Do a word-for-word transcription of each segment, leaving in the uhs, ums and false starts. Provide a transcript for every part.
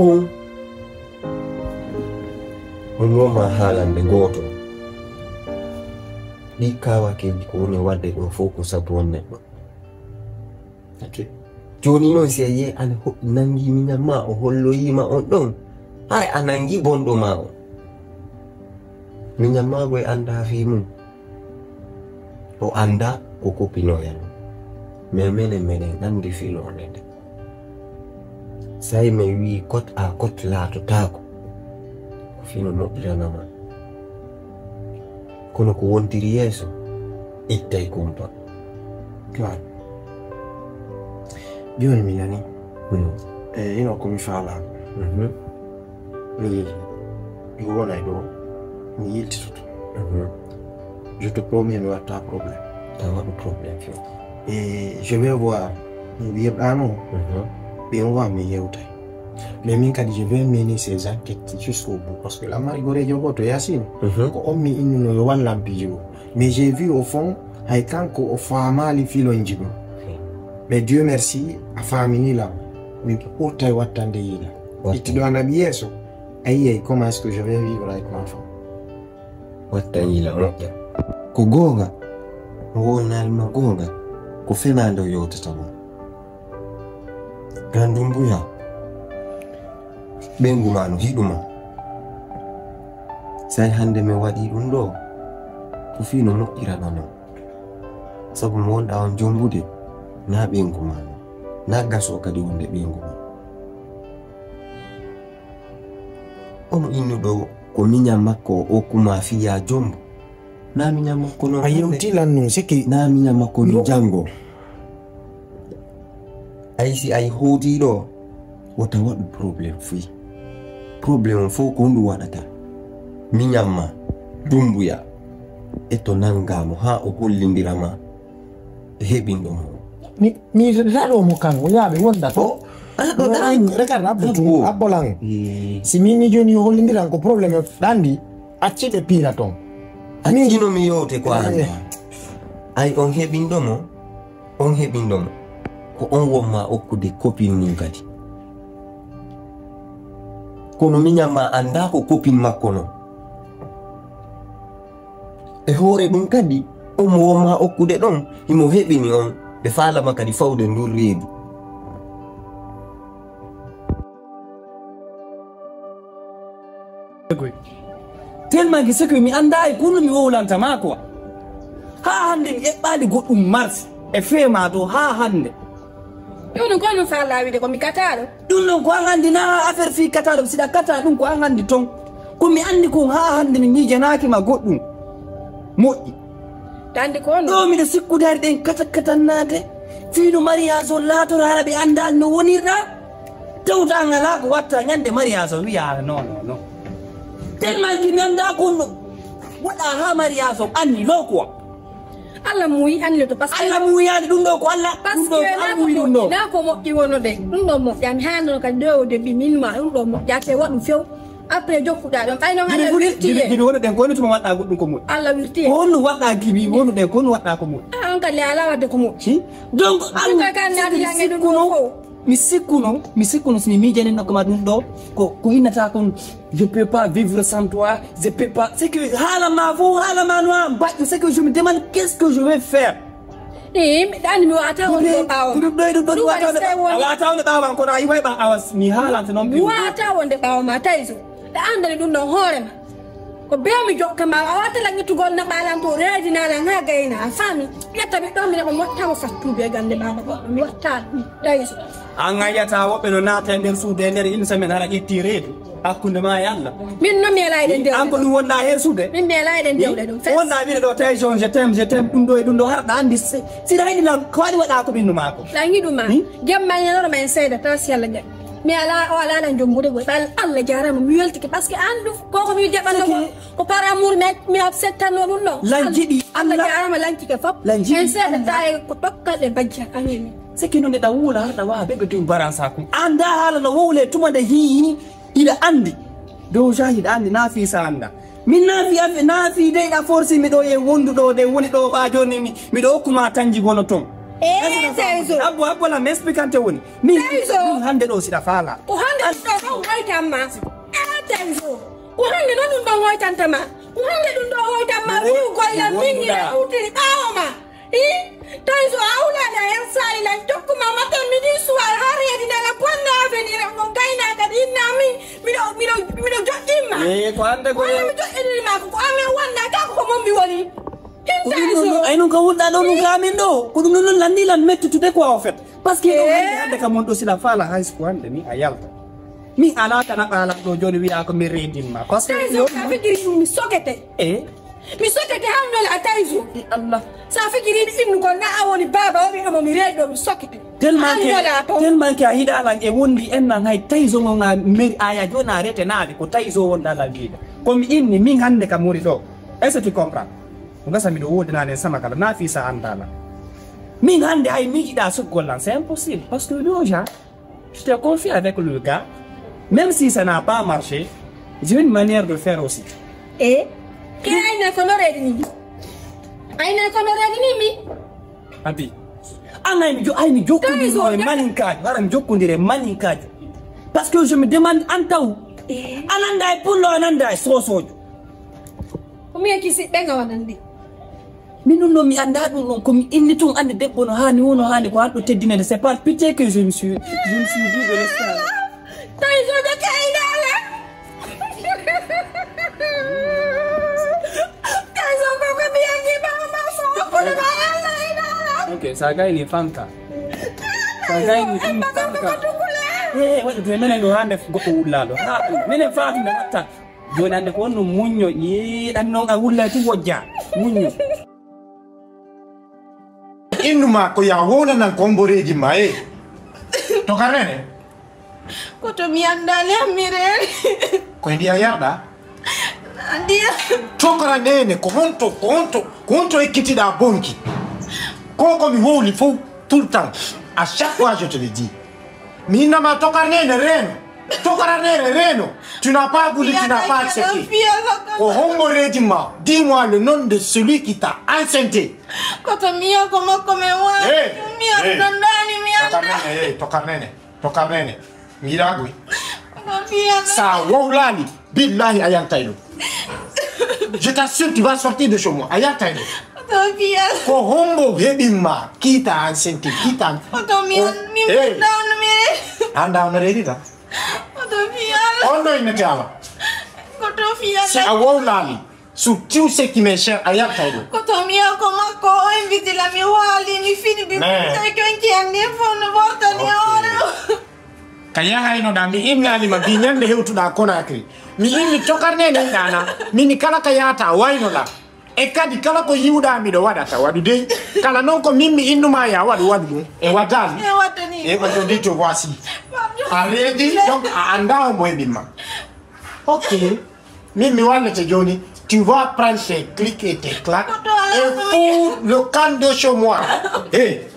On, on woma haalande gooto. Ɗi kawakeeji ko woni waɗde ɗo fof ko sabu on neɗɗo. Jooni noon, si a yiyii ana ho-, nanngi miñam ma, o holloyiima on ɗon, hay a nanngi bonɗo ma on. Miñam ma ko e anndaa fii mum. O anndaa ko kopinoya non. Mais menen, meɗen anndi fii no o nde. Say mi wii côte à côte laatotaako. Ko fii no moƴƴiranama. Kono ko wontiri yeeso, ittay kumpa. Claro. Jooni mi nani. Mm. E ino ko mi faalaa. Mhm. Mi, mi wonay ɗo, mi yiltitoto. Mhm. Je te promets, mi watta problème. A waɗu problème few. Et je vais voir. Mi yeɓɗano. Mhm. Ɓe on wa mi yewtay. Mais min kadi, je vais mener ces enquêtes jusqu'au bout. Parce que lammari goreejo gooto, Yacine, mhm, ko on mi innuno yo wallam piiji ɗum. Mais j'ai vu au fond, hay kanko o faamaali filonji ɗum. Mais Dieu merci, a faamini lam. Mi ɓurtay wattande yiila. Wattande. Ittuɗo annabi yeeso, a yiyay comment est-ce que je vais vivre avec ma femme. Watta yiila moƴƴa. Ko goonga, mo wowlanaali ma goonga, ko fenaande o yewtata ma. Ganndun mbuya, ɓeyngu ma no hiɗu ma. Say hannde mi waɗii ɗum ɗo, ko fii no moƴƴirana ma. Sabu mo wonɗaa on jommbude, na ɓeyngu ma no, na gasoo kadi wonde ɓeyngu ma. Omo innuɗo ko miñam makko o kuma fiya jombo. Na miñam makko non. A yewti lan non, siki. Na miñam makko non janngo. Ay, si ay hooti ɗo, wota waɗu problème fuy. Problème on fof ko honɗum waɗata? Miñam ma, Dumbuya, e to nanngaa mo haa o hollindira ma e heɓinɗo mo. Mi, mi raɗo mo kan, o yaaɓe wonda to. O, a, o, ɗan. Regarde, abbo tu, abbo lan. Eh. Si min ni jooni hollindiran ko problème ɗanɗi, acci ɓe piira ton. Accino mi yewte ko an. Eh. Ay, on heɓinɗo mo, on heɓinɗo mo. Ko on won ma okkude copine mum kadi. Kono miñam ma anndaa ko copine makko non. E hoore ɗum kadi, on mo won ma okkude ɗon, himo heɓini on, ɓe faalama kadi fawde ndun reedu. Tellement que c'est que mi anndaa e kono mi wowlanta ma quoi. Haa hannde mi eɓɓaali goɗɗum mars e feema to haa hannde. Ɗum ɗum ko no faalaa wiide ko mi kataaɗo. Ɗum ɗon ko an anndi na affaire fii kataaɗo, siɗa kataa ɗum ko an anndi ton. Ko mi anndi kon haa hannde mi miijanaaki ma goɗɗum. Moƴƴi. Tandi ko on. Ɗo miɗo sikkude hari ɗen kata katannaade. Fii no mariage on laatora hara ɓe anndaali no wonirɗa. Tawta an alaa ko watta ñande mariage on wiya non, non, non. Tellement que mi anndaa kon no waɗa haa mariage on anni lo quoi. Allah muuyi anniloto, parce que Allah muuyaani ɗum ɗo ko Allah, parce que ɗum ɗo ko Allah muuyi ɗum ɗo. Na ko moƴƴi wono de. Ɗum ɗo moƴƴaani, haanano kadi ɗo o deɓi min ma, ɗum ɗo moƴƴaate, waɗu few. Après jokkuɗa ɗon, ɓay noon Allah wirti e. Gini woni ɗen, ko woni tuma waɗɗa goɗɗum ko moƴƴi. Allah wirti e. Ko honno waɗɗa gini woni ɗen, ko honno waɗɗa ko moƴƴi. Ah, on kadi ala waɗde ko moƴƴi. Hmm? Donc, Allah kan naati yange ɗum ɗo fof. Mi sikkuno, mi sikkuno si mi miijanino ko ma ɗum ɗo, ko, ko innata kon, je peux pas vivre sans toi, je peux pas. C'est que haala ma fof, haala ma no a mbaɗɗo, c'est que je me demande qu'est-ce que je vais faire. Eh, mi ɗaani mi wata wonde ɓaawo. Ko ɗum ɗo e ɗum ɗo mi wata wonde ɓaawo. A wata wonde ɓaawo an kono a yiway ɓa awa mi haalante noon. Mi wata wonde ɓaawo ma tawi so. Ɗa anndani ɗum ɗon hoore ma. Ko bee mi jokka ma, a watta lan ittugol na ɓaalan to reedi na lan haa gayna, a faami? Ƴetta mi ɗon mi naɓa moƴƴa mo fattude e gannde baaba goɗɗo, mi watta ɗum, tawi so. An a yiyata woɓɓe no naata e nder suudu e nder une semaine hara ƴetti reedu hakkunde ma e Allah. Min no mi ela eɗen dewle. An ko ɗum wonɗa heen suude? Min mi ela eɗen dewle ɗum. Wonɗa wiide ɗo tawi Jean, je t'aime, je t'aime, ɗum ɗo e ɗum ɗo hara ɗa anndi si, si ɗa yiɗi lan ko waɗi waɗa ko ɓinnu ma ko. Lan yiɗu ma. Hmm? Jemma ñalawma en seeda taw si Allah jaɓi. Mi alaa, o alaa lan jombude boy. Ɓal Allah jaaraama, mi weltike. Parce que an ɗum, ko ko mi jaɓanno ko, ko par amour mi, mi acceptanno ɗum ɗo. Lan jiɗi Allah. Allah jaaraama lancike fof. Lan jiɗi en seeɗa Allah. Tawi ko tokkalɗe bajja amin. Siki no nde ɗa wuula, ɗa wawa ɓeɓe tun baransa kum. Anda haala no wowle tuma nde hiyi, hiɗa andi. Dow ja hiɗa andi, na fi sa anda. Min na fi afe, na fi dey ɗa forsi mi ɗo ye wondu ɗo de woni ɗo ɓa joni mi, miɗo hokkuma tanji gono ton. Eh, Seyso. Abbo, abbo la mi expliquante woni. Min, Seyso. Min hannde ɗo siɗa faala. Ko hannde Ɗo ɗon hoytan ma. A Tayso. Ko hannde noon ɗum ɗon hoytanta ma. Ko hannde ɗum ɗon hoytan ma. Wi'u gollal min ina hawtiri ɓaawo ma. I Tayso a wulaani a yer saali lan jokku ma maten mi ɗi suwal har yedi nana bonna avenir am on gayna kadi inna min miɗo miɗo miɗo joɗɗin ma. Ko hannde ko mi joɗɗiniri ma ko ko amen wonna kanko ko mon mi woni. Ko ɗum ɗon ay non ka wonɗa ɗo ɗum ka amen ɗo ko ɗum ɗon lanndi lan mettutude quoi en fait. Parce que ɗo hannde hannde kam on ɗo sila faala hay siko hannde ni a yalta. Min alaa kana ɓaalan ɗo jooni wiyaa ko mi reedin ma parce que Tayso ka fijiri ɗum mi sokete. E mi sokete hannole a Tayso. E Allah. Sa fijiri ɗi innugol na a woni baaba o wi'amo mi reeɗi ɗo mi sokete. Tellement que a yiɗa lan e wondi en nan hay Tayso ngon a meri aya jooni a retenaali ko Tayso wonɗa lan wiide. Ko mi inni min hannde kam woni ɗo. Est-ce que tu comprends? Ko gasa miɗo woodanaani en sama kala na fii sa annda lan. Min hannde hay mi yiɗa suɓgol lan c'est impossible parce que déjà je t'ai confié avec le gars. Même si ça n'a pas marché, j'ai une manière de faire aussi. E ke ayna ko no reedi ni mi ayna ko no reedi ni mi Abi. An ay mi jo ay mi jokkondiri e maninkaajo hara mi jokkondiri e maninkaajo. Parce que je me demande an taw. A nanda e pullo a nanda e soosoojo. Ko mi yeki siɓɓe nga wonande. Min ɗum ɗo mi annda ɗum ɗon ko mi inni tun annde debbo no haani wo no haani ko an ɗo teddinede c'est par pitié que je me suis je me suis dit de rester. Tawi sojo kayɗaale. Tawi sojo ko mi yangi ɓawo ma fof kono ma Allah e ɗaala. Ok, sa gayni fanka. Sa gayni ɗum fanka. E waɗi to menen ɗo hande goɗɗo wullaɗo ha minen faatude watta. Joni hande ko wonno muñño yeeɗan noon a wullay tun wojja muñño. Innu ma ko ya wowlanan ko homboreeji ma e to karnene. Koto mi anndaali hammireeri. Koye ndiya yarɗa? Ndiya. Tokara nene ko honto ko honto ko honto ekkitiɗa bonki? Ko ko mi wowli fof tout le temps à chaque fois je te le dis. Mi innama tokar nene reeno. Tokara nene reeno. Tu n'as pas voulu, tu n'as pas accepté. Ko homboreeji ma? Dis-moi le nom de celui qui t'a enceinté. Koto miya ko makko men wawi miya ɗon ɗani mi anda. Tokar nene. Tokar nene. Mi yiɗa goy. Sa wowlani billahi a yaltay ɗo. Je t'assure tu vas sortir de chez moi a yaltay ɗo. Ko hombo heɓinma kiita an senti kiita an. Oto mi mi dawno mi. An dawno reedi tan. Oto fiyal. On ɗo innete ala. Koto fiyal. Si a wowlani sur tout ce qui m'est cher a yaltay ɗo. Koto miya ko makko o invitila mi waali mi fini bi tawi konki an ni fof no ɓortani hoore o. Ka yahaynoɗa mi innanima mbi ñande hewtuɗa Conakry mi inni tokarne nen ɗana mini kala ka yahata waynoɗa. E kadi kala ko yiwɗa miɗo waɗata waɗu dey kala noon ko min mi innuma ya waɗu waɗu ɗum e waddani e waddani e aujourd'hui te voici a reedi donc a annda omo heɓinma. Ok. Min mi wallete joni. Tu vas prendre tes clics et tes claques et pour le camp de chez moi. Hey.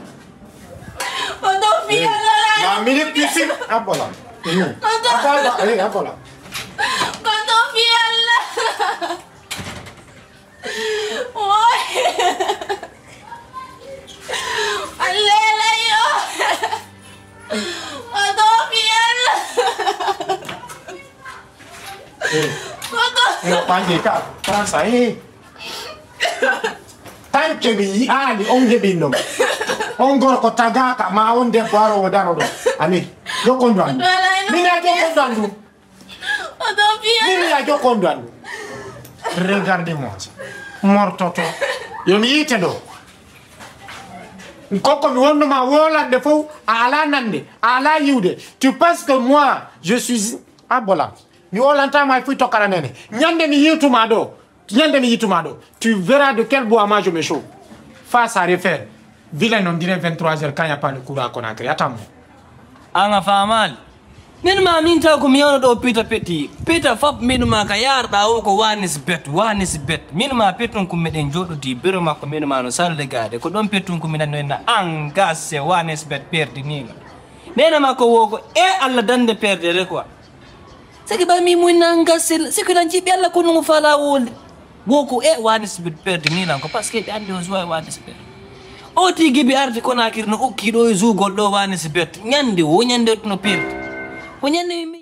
Oto fiyalla. La minute tu suis. Abola. Abola. Hey, abola. Oto fiyalla. Woy. Alleela yo. Oto fiyalla. Ina pange ka faransa e tanke mi yi'aali on heɓinno on gorko tagaaka ma on debbo arowo daro ɗo. Ami jokkondu andu min a jokkondu andu. Min a jokkondu andu. Regardez moi mortoto. Yo mi yiite ɗo. Koko mi wonnuma wolande fof a ala nande a ala yiwde. Tu penses que moi je suis abola. Mi wolantama e fuy tokkara nene. Ñande mi yiwtuma ɗo ñande mi yiwtuma ɗo tu verras de quel bois ma je me chaud. Face à refaire. Vilain on dirait vingt-trois heures quand y a pas le courant à Conakry attends. An a faamaali. Min ma min taw ko mi yewno ɗo pita peti pita fop min ma ka yarɗa o ko wanis bet wanis bet min ma petun ko meɗen joɗodi biro makko min ma no salde gade ko ɗon petun ko minan no enna an gasse wanis bet perdinino. Nena makko wo ko e Allah dande perdere quoi. Saki ba mi muinna gasse saki lan jiɓi Allah ko no fala wolde. Woko e wani sibet perde ngilan ko parce que ɓe andi o joue wani sibet. O tigi bi arti Conakry no ukki ɗo e jougol ɗo wani sibet ñande wo ñande no perde. Punya ni mi